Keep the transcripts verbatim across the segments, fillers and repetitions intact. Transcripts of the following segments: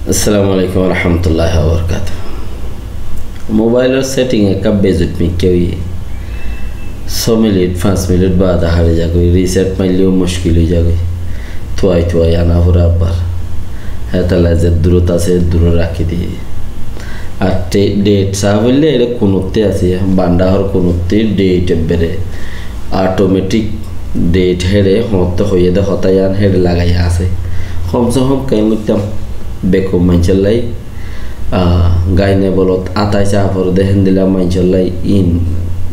Assalamu alaikum warahmatullahi wabarakatuh. Mobailor setting ekká bezut mikká óiye. Só minit, fañs minit baade hári zagói, reset mailleó muckil ói zagói. Tuwai tuwai ana fore abbar. Hétolla ze durot asé, durot rakí diyé. Ar te-, date sá foille ere kunutte asé, banda hór kunutte date ebbere. Automatic date héçe, hoñtte hoiyé de hotá yián héçe lagaiya asé. Hom se hom ken goittám, bekkún maincór lai, ah, gaine bolot atai sá fore de héndilla maincór lai in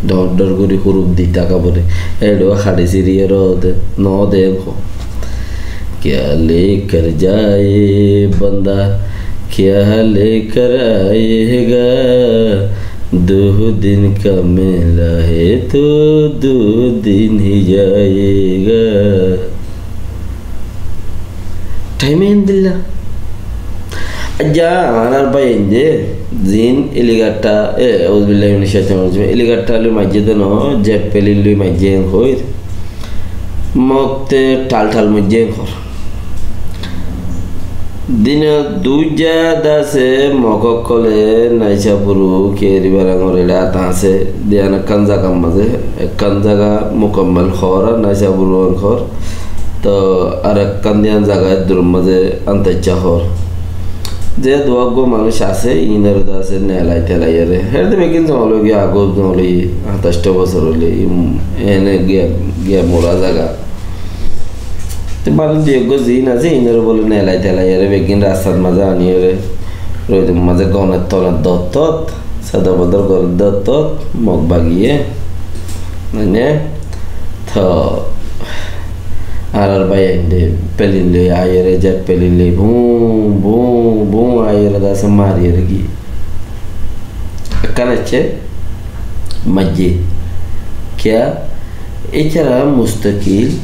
dor dor gori huruf di táka fore. Éçe ó haçi siri ero de, no de ko. کیا لے کر جائے بندہ، کیا لے کر آئے گا، دو دن کا میلہ ہے تو دو دن ہی جائے گا۔ Thaim endilla. Aijja añárar báiyainde, ziín helicopter, e, auzubillahi minash shaitanir rajim, helicopter loi maijjé de no, jet plane loi maijjé en hoóir. Mok te thal thal moijjé en hoór. Dine duijja de asé, Mok ókkole Naisaburu keri berangor eçe ata asé, diyan ekkán zagar mazé, ekkán zaga mukammal hoór ar Naisaburu en hoór. Toh ar ekkán diyan zaga eddurór mazé anta icca hoór. Ze duwá uggúa manúic asé, iínoré de asé nelai telai ere. Hér de beggín zoñloi giyé, agó zoñloi, hataictó bosór óile, im, ene giya, giya mura zaga. Te manúic dui eggúa ziín asé, iínoré bóle nelai telai ere, beggín rastar mazé aní ere, roidor mazé gonor tolat dóttot, sodor bodor gorédde óttot, Mok bagiye. Mane, toh, añárar báiyainde plane loi aiyére, jet plane loi búm, búm, búm aiyére de asé mariyére giyé. Ekkán aiccé, maijjé. Kiyá? Ítara mustakil,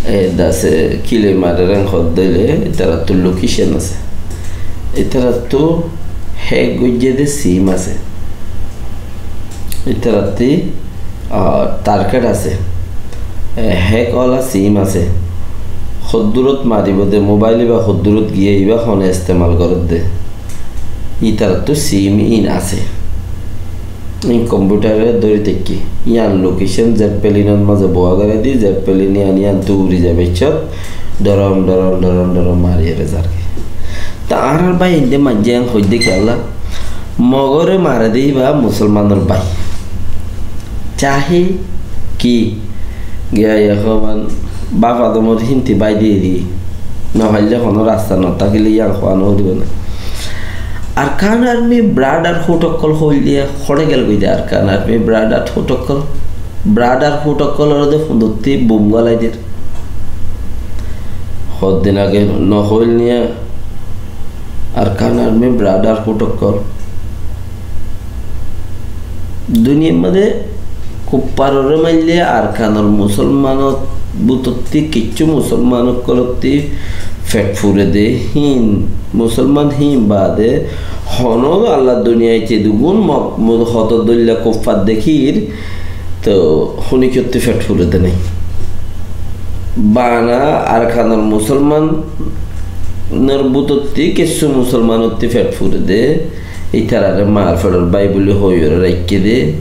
e, de asé, kiloi marer en hoódde óile, ítarattú location asé. Ítarattú hack goijjé de sim asé. Ítarattú, ah, target asé. E, hack ola sim asé. Hoddúrot maribó de mobail íba, hoddúrot giyé íba, hone estemal gorédde. Ítarattú sim in asé. In komputare dóri táikke. Yián location jet plane or mazé boá gorai di, jet plane yián, yián tu uri zai baiccót, dhorom, dhorom, dhorom, dhorom mariyére zargói. Te añárar báiyainde maijjé en hoóidde kiyólla, Mogoré mare de íba musolmanor bái. Cahe ki? Giya ehón baf adamor hínti bái diyé di. No faille honó rasta no tákile yián hoó no foribo né. Arakan Army Brotherhood ókkol hoilde hoçé gel goi de Arakan Army Brotherhood ókkol? Brotherhood ókkol ore de fundotti bum golai der. Hoddin age no hoil niya Arakan Army Brotherhood ókkol. Duniyar mazé kuffaroré maille Arakanor musolmanor bútotti kiccú musolman ókkolotti fet fure de hín, musolman hín baade honó Allah duniyait zedugun mo-, mo-, hoto dóilla kuffar dekír, toh honikkotti fet fure de nái. Bana Arakanor musolmanor bútotti kiccú musolmanotti fet fure de, ítararé mar feçor bái buli hoiyóre raikké de,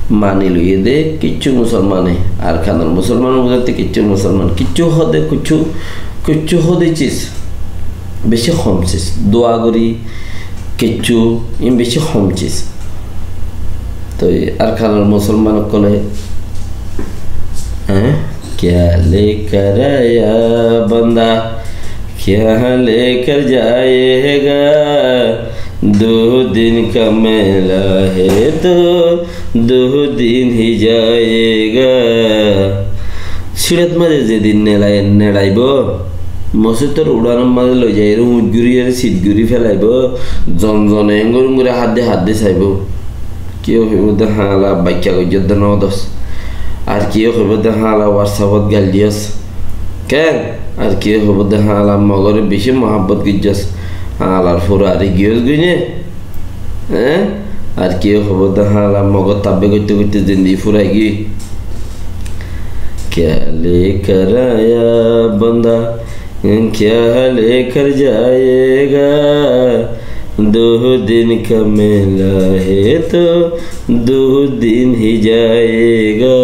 mani loiyé de, kiccú musolmane, Arakanor musolmanor bútotti kiccú musolman, kiccú hode, kiccú, kiccú hode cis, beci hom cis, dua gori, kiccú, in beci hom cis. Toi Arakanor musolman ókkole, eh? کیا لے کر آیا بندہ، کیا لے کر جائے گا، دو دن کا میلہ ہے تو دو دن ہی جائے گا۔ Siçot mazé zedin nelai, neçaibó, mosóitor uçánor mazé loi zaiyóre, uñc guriyóre, sit guri felaibó, zon zone engori engori hádde hádde saibó. Kiyé hoibó de hála baikká goijjós de no dos. Ar kiyé hoibó de hála WhatsApp ot gail diyós. Ken? Ar kiyé hoibó de hála Mogoré beci muhábbot goijjós. Hálar furari giyós goi né? Eé? Ar kiyé hoibó de hála Mogor tabbe goitte goitte zindigi furai giyói. کیا لے کر آیا بندہ، کیا لے کر جائے گا؟ دو دن کا میلہ ہے تو دو دن ہی جائے گا۔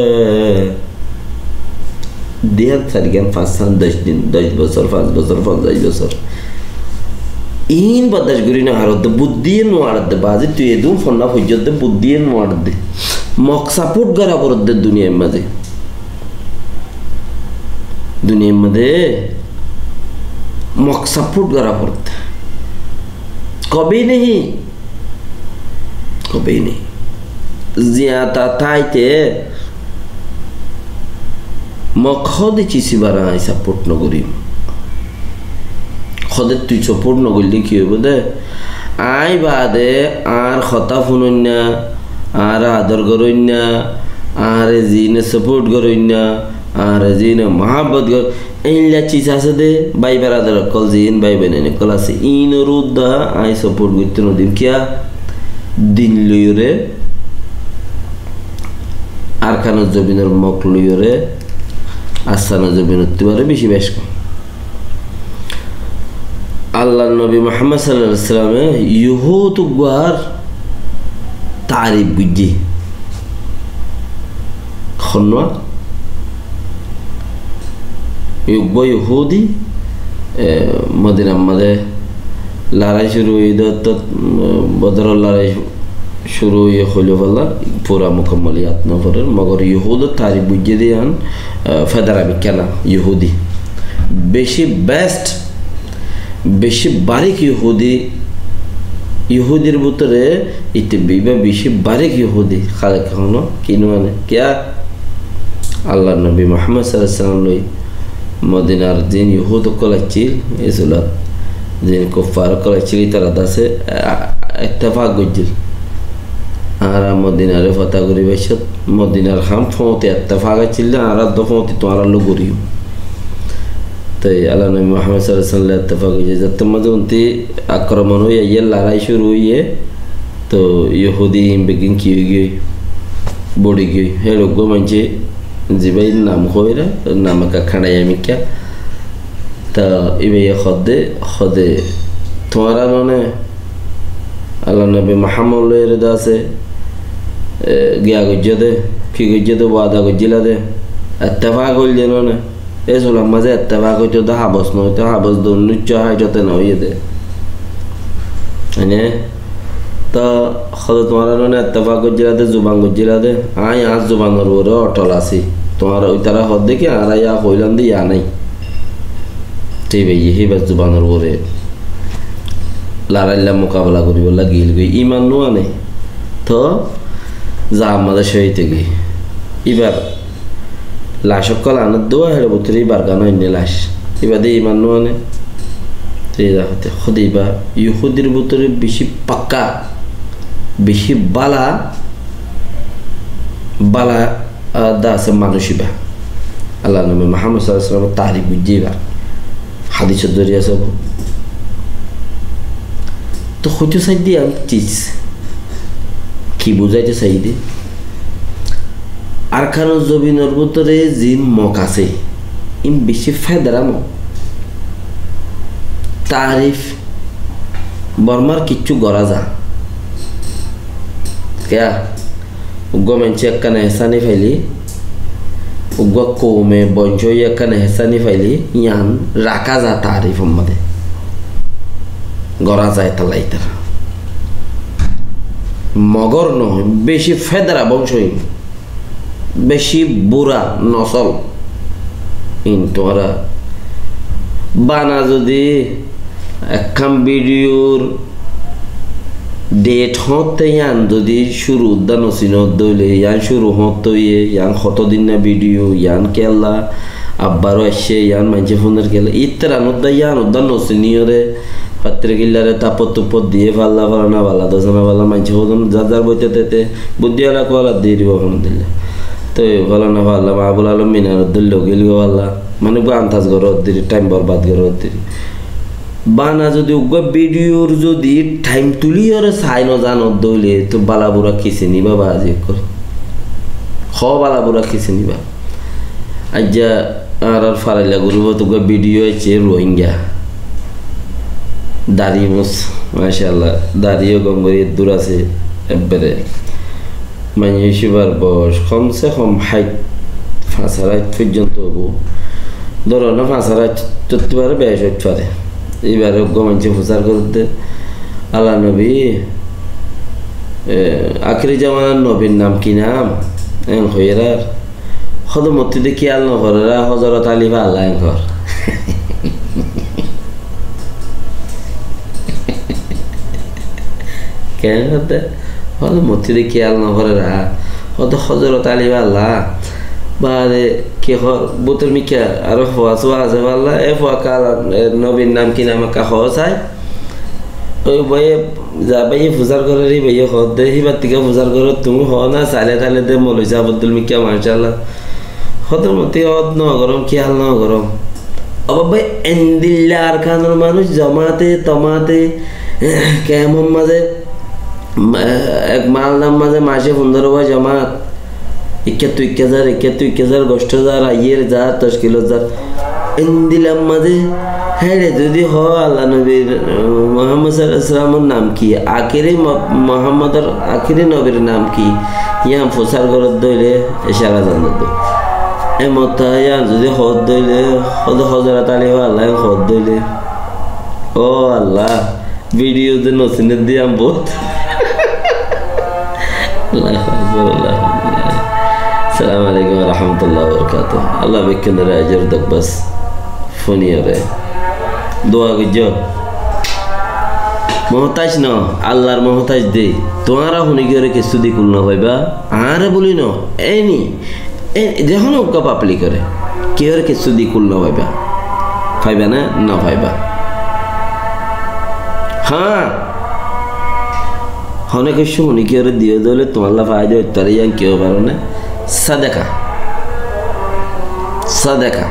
Diyan, sarigan, fañssan, doc din, doc bosór, fañs bosór, fonzaic bosór. Iín bordac gorí no faredde, buddíye no faredde, bazi tui edún fonná foijjós de, buddíye no faredde. Mok saport gora foredde duniyair mazé. Duniyair mazé Mok saport gora foredde. Kobhi nahi, kobhi nahi. Ziyan ta táite Mok hóde cisibar añí saport no gorim. Hóde tui saport no goille ki óibo de? Añí bade añár hotá funoinna, añáre ador goróinna, añáre ziíne saport goróinna, añáre ziíne muhábbot gor-, Éilla cis asé dé, bái beradar ókkol, ziín bái boinain ókkol asé, iínor uddá aññí soport goittó nodim. Kiyá? Din loiyóre, Arkanor zobinor mok loiyóre, Assanor zobinottú bare beci bec kom. Allar nobi Muhammad sallallahu alaihi wasallame Yuhud uggwar taarif goijjé. Honnúa? Uggwá Yuhudi, e, Modinar mazé larái cúru óiye dé, ortát, mm, Bodoror larái cúru óiye hoilé falla, fura mukammal yad no forer, mogor Yuhudor taarif goijjé dé yián, e, fedara mikká na, Yuhudi. Beci best, beci barik Yuhudi, Yuhudir bútore Ite biba beci barik Yuhudi, hálek hono ki no mane? Kiyá? Allar nobi Muhammad sallallahu alaihi wasallam loi Modinar ziín Yuhud ókkol accíl, e sulat ziín kuffar ókkol accíl, itará dase, a, a, ettefak goijjíl. Añára Modinare fotá goríbar cót, Modinar ham foóñti ettefak accíl de, añára dó foóñti tuáñrar loi goríyum. Toi Allar nobi Muhammad sallallahu alaihi wasallam loi ettefak goijjé, zettót mazé unti akromon óiye, larái cúru óiye, Toh Yuhudi iín beggín ki óigiyoi? Bori giyoi. Hér uggúa maincé zibá iín nam hoóira, nam ekka kañçaiya mikká. Toh íbaye hoódde, hoóde, tuáñra none Allar nobi Muhammad loi ere de asé, e, giya goijjó de, ki goijjó de, wada goijjíla de, ettefak óilde none. E sulat mazé ettefak óito de habos no óito, habos de unnúiccó háiṭ óte no óiye de. Ene? Toh, hoóde tuáñra none ettefak goijjíla de, zuban goijjíla de, aññí añár zubanor uore othol así. Tuáñra uitará hoódde ki, añára yá hoilam de yá nái. Te íbaye híbar zubanor uore larailla mukabela goríbolla giíl goi. Iman no ane. Toh, zaa mazé cóhid ói giyói. Íbar Lac ókkol anor dé héçe bútore íbar gán oinne lac. Íba de iman no ane. Te íba hote, hoóde íba Yuhudir bútore beci pakka, beci bála, bála, ah, de asé manúic íba. Allar nobi Muhammad sallallahu alaihi wasallam or taarif goijjé íbar. Hadisor zoriya sóbo. Toh hoito saidde yián cis. Ki buzaito saidde? Arkanor zobinor bútore ziín mok asé, iín beci federa mok. Taarif Bormar kiccú gorá za. Kiyá? Uggúa maincé ekkán ehsáni failé, uggúa koume boncó óiye ekkán ehsáni failé, yián raká za taarifor mazé. Gorá za ítalla ítara. Mogor noó, beci federa boncó iín. Beci bura nosol. Iín tuáñra bana zodi ekkán bidiyur dhet hoóñtte yián zodi cúru uddá no sinó dóile, yián cúru hoóñtte óiye, yián hotó dinna bidiyu, yián kiyólla abbar aiccé, yián maincé fúner kiyólla, ítara uddá yián uddá no siniyóre, fattirikillare tapot tupot diyé falla, falana falla, dosana falla, maincé hodún zar zar boite tete, buddí ala kuala diribo alhamdulillah. Toi falana falla, Mahabul Alom Minar uddá logil go falla, mane uggúa antas goró diri, time borbad goró diri. Bana zodi uggúa bidiyur zodi time tuliyóre sai no zano dóile, to bala bura ki siniba bazi ókkol? Ho bala bura ki siniba? Aijja Añárar farailla gurupot uggwá bidiyó aiccé Ruáingga. Dari mus, macállah, dari yó gom gorí eddur asé, ekbare. Maincé íbar boyos kom se kom háit, fañs ar háit foijjonto óibo. Dóro na, fañs ar háit, tottú bare beci óit fare. Íbare uggwá maincé fusár gorédde, "Alla nobi, e, akéri zomanar nobir nam ki nam?" En hoiyérar. Hóde mottí de kiyál nogoréra, Hozorot Ali falla en hoór. Keén hoódde? Hóde mottí de kiyál nogoréra. Hóde Hozorot Ali falla. Baade ki hoór, bútor mikká aró fua sua asé falla. E fua kala, e nobir nam ki nam ekká hoó sai. Ói báiye, za báiye fusár gorér, hí báiye hoódde, híbar tiká fusár gorér, tuñí hoó na, sailé tailé de, moloi sáb Abdul Mikká, macállah. Hóde mottí hoód nogorom, kiyál nogorom. Ó báiye, endilla Arkanor manúic, zomaate, tomaate, kemor mazé, ma-, ek maldar mazé maicé fundóro bá zomaat. Ikkáttu ikká zar, ikkáttu ikká zar, goshto zar, aiyér zar, tockilot zar. Endilar mazé héçe zudi hoó, Alla nobir, eh, Muhammad sallallahu alaihi wasallamor nam ki? Akéri mo-, Muhammador akéri nobir nam ki? Yián fusár goródde óile ecára zandódde. E motta yián zudi hoódde óile, hóde Hozorot Ali falla yián hoódde óile. Ó Alla, bidiyó de no sinédde yián bout. Allahu Akbar, Allahu Akbar. Assalamu alaikum wa rahmatullahi wa barakatuhu. Alla bekkúnore ajor dok bas. Fúniyore. Dua goijjó. Muhtáj no, Allar muhtáj de. Tuáñra honi kiyóre kessú di kul no faiba. Añáre buli no, eni. E, ze hono uggwá pablikore kiyóre kessú di kul no faiba. Faiba né? No faiba. Hañ, hono kessú honi kiyóre diyó de óile tuáñlla faida óit fare, yián ki ói fare né? Sadaka. Sadaka.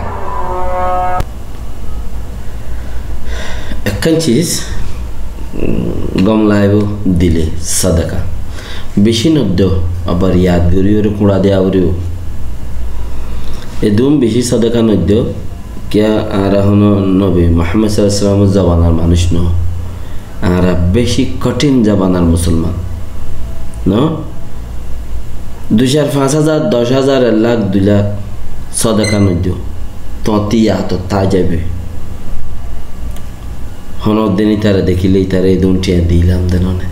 Ekkán sis, mm, gom laibo dile sadaka. Beci noiddo, abar yad gorí ore kuñça diya foribo. Edún beci sadaka noiddo, kiyá añára hono nobi Muhammad sallallahu alaihi wasallamor zobanar manúic no. Añára beci kothin zobanar musolman. No? Dui sar fañs házar, doc házar, ek lak, dui lak sodaka noiddo. Tuáñtti yadot táki zaibo. Honó din ítare dekíle ítare edún thiañ dilam de none.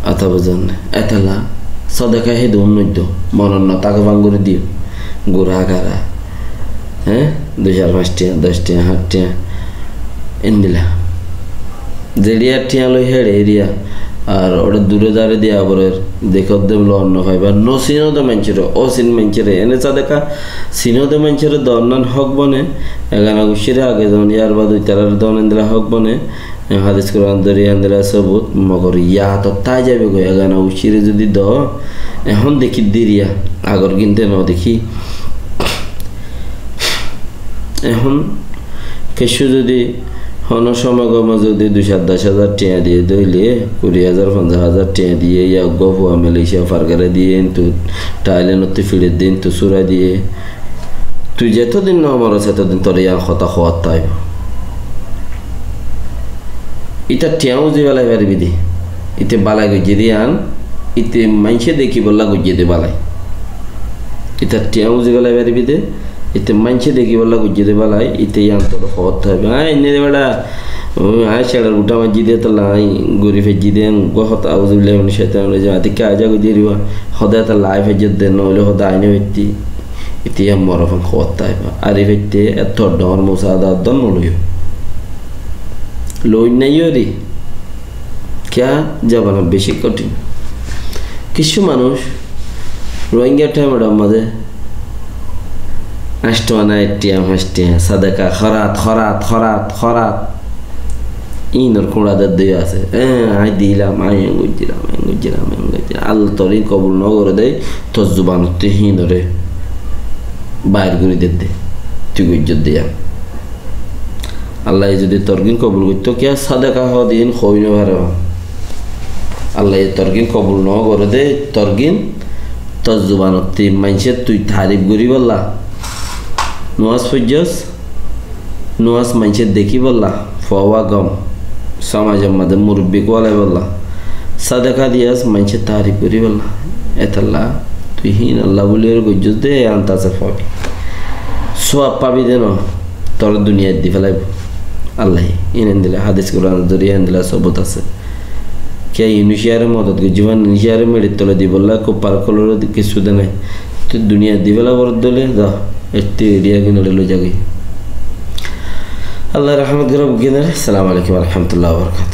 Ata buzón né? Etalla sodaka hedún noiddo. Monot no táke fán gorí diyo. Gura gara. Hé? Dui sar fañs thiañ, doc thiañ, hát thiañ. Endilla. Zeçiyar thiañ loi héçe eriya, ar ore dure dare diya forer, dekódde lon no faiba, no sinóde maincóre, osin maincóre, ene sadaka sinóde maincóre donnan hók bone, egana guccíre age don, yar bade itarare don endilla hók bone, e hadis Kuran dóri endilla sobut, mogor yadot tái zaibo goi, egana guccíre zudi do, ehón dekí diriya, agor ginte no dekí. Ehón kessú zudi honó somot gom zudi dui sar doc házar thiañ diye de óile, kuri házar, fonzaic házar thiañ diye, ya uggwá fua Malaysia fargara diye, hintu Thailand ottú fiçer de, hintu sura diye, tui zetodin no moros, setodin tore yián hotá hoót táibo. Ítar thiañ uzi félai faribi de. Íte balai goijjé de yián, íte maincé dekíbolla goijjé de balai. Ítar thiañ uzi félai faribi de, íte maincé dekíbolla goijjé de balai, íte yián tore hoót táibo. Aññí enne de beça, aññí seçar uthá maijjí de tolla, aññí gori faijjí de, uggwá hotá, auzubillahi minash shaitanir rajim, atikka aja goijjé riba, hoda tolla ai faijjé de, noile hoda ai no faitti. Íte yián morofan hoót táibo. Ari faitte etto dhoóñr musaada dhoóñr no loiyo. Loi naiyo ri. Kiyá? Zobana beci kothin. Kissú manúic Rohingya thaim eçar mazé añctho ana, ek thiañ, fañs thiañ, sadaka, hórat, hórat, hórat, hórat. Ínor kuñça der dói asé. Eé, aññí dilam, aññí en goijjilam, en goijjilam, en goijjilam. Alla tor ín kobul no goré dé, tor zubanottú hínore bair gorí der dé. Tui goijjós dé yián. Allaye zudi torgín kobul goittó, kiyá sadaka hoó de iín hoói no fare. Allaye torgín kobul no goré dé, torgín Tor zubanottí maincór tui taarif goríbolla. Nomás foijjós, nomás maincór dekíbolla, fua gom, somajor mazé murubbi kuwalaibolla, sadaka diyós maincór taarif goríbolla. Etolla tui híin Allah bóli goijjós de, e andaze fabi. Suwab fabi de no, toré duniyait di félaibo Allaye. Híin endilla hádis Kuranor zoriya endilla sobut asé. Kiyá inúciyaré modot goijjé, inúciyaré meçir tole dibolla kuffar ókkolore kessú de nái. Tui duniyait di félaibor dóile, za, ettí eriya kinore loi zagói. Allaye rahmot goró beggúnore. Assalamu alaikum wa rahmatullahi wa barakatuhu.